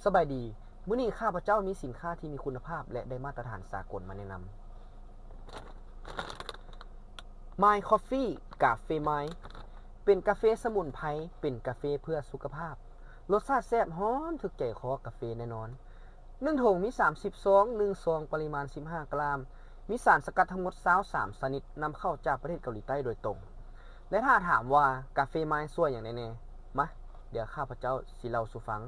ສະບາຍດີ, ມື້ນີ້ຂ້າພະເຈົ້າມີສິນຄ້າທີ່ມີຄຸນນະພາບ ແລະ ໄດ້ມາດຕະຖານສາກົນມາແນະນຳ. My Coffee ກາເຟ My ເປັນກາເຟສະໝຸນໄພ, ເປັນກາເຟເພື່ອສຸຂະພາບ. ລົດຊາດແຊບ ຫອມຖືກໃຈຄໍກາເຟແນ່ນອນ. ໜຶ່ງຖົງມີສາມສິບຊອງ, ໜຶ່ງຊອງປະລິມານສິບຫ້າກຣາມ. ມີສານສະກັດທັງໝົດຊາວສາມຊະນິດ, ນຳເຂົ້າຈາກປະເທດເກົາຫຼີໃຕ້ໂດຍຕົງ. ແລະ ຖ້າຖາມວ່າກາເຟ My ຊ່ວຍຫຍັງໄດ້ແດ່? ມາ, ດຽວຂ້າພະເຈົ້າຊິເລົ່າສູ່ຟັງ.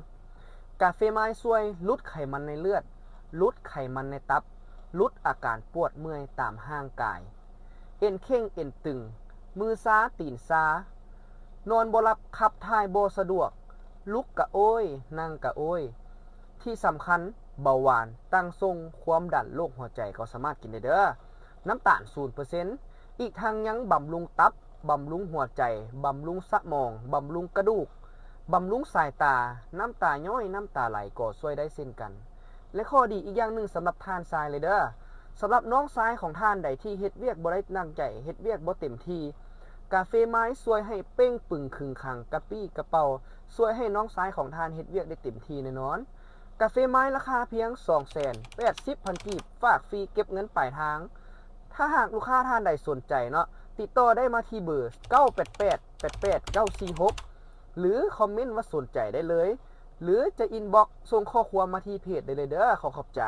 ກາເຟ My ຊ່ວຍຫຼຸດໄຂມັນໃນເລືອດ, ຫຼຸດໄຂມັນໃນຕັບ, ຫຼຸດອາການປວດເມື່ອຍຕາມຮ່າງກາຍ, ເອັນເຄັ່ງເອັນຕຶງ, ມືຊາຕີນຊາ, ນອນບໍ່ຫຼັບ, ຂັບຖ່າຍບໍ່ສະດວກ, ລຸກກະໂອຍ, ນັ່ງກະໂອຍ. ທີ່ສຳຄັນ, ເບົາຫວານ, ຕັ້ງຊົງ, ຄວາມດັນ, ໂລກຫົວໃຈກໍສາມາດກິນໄດ້ເດີ້. ນ້ຳຕານສູນເປີເຊັນ, ອີກທັງຍັງບຳລຸງຕັບ, ບຳລຸງຫົວໃຈ, ບຳລຸງສະໝອງ, ບຳລຸງກະດູກ, ບຳລຸງສາຍຕາ, ນ້ຳຕາຍ້ອຍ, ນ້ຳຕາໄຫຼກໍຊ່ວຍໄດ້ເຊັ່ນກັນ. ແລະ ຂໍ້ດີອີກຢ່າງໜຶ່ງສຳລັບທ່ານຊາຍເລີຍເດີ້. ສຳລັບນ້ອງຊາຍຂອງທ່ານໃດທີ່ເຮັດວຽກບໍ່ໄດ້ດັ່ງໃຈ, ເຮັດວຽກບໍ່ເຕັມທີ່, ກາເຟ My ຊ່ວຍໃຫ້ເປັ່ງປຶງຂຶງຂັງ, ກະປີ້ກະເປົາ, ຊ່ວຍໃຫ້ນ້ອງຊາຍຂອງທ່ານເຮັດວຽກໄດ້ເຕັມທີ່ແນ່ນອນ. ກາເຟ My ລາຄາພຽງສອງແສນແປດສິບພັນກີບ, ຝາກຟຣີເກັບເງິນປາຍທາງ. ຖ້າຫາກລູກຄ້າທ່ານໃດສົນໃຈເນາະ, ຕິດຕໍ່ໄດ້ມາທີ່ເບີ ເກົ້າແປດແປດ ແປດແປດເກົ້າສີ່ຫົກ ຫຼື ຄອມເມັນວ່າສົນໃຈໄດ້ເລີຍ ຫຼື ຈະ inbox ສົ່ງຂໍ້ຄວາມມາທີ່ເພຈໄດ້ເລີຍເດີ້. ຂໍຂອບໃຈ.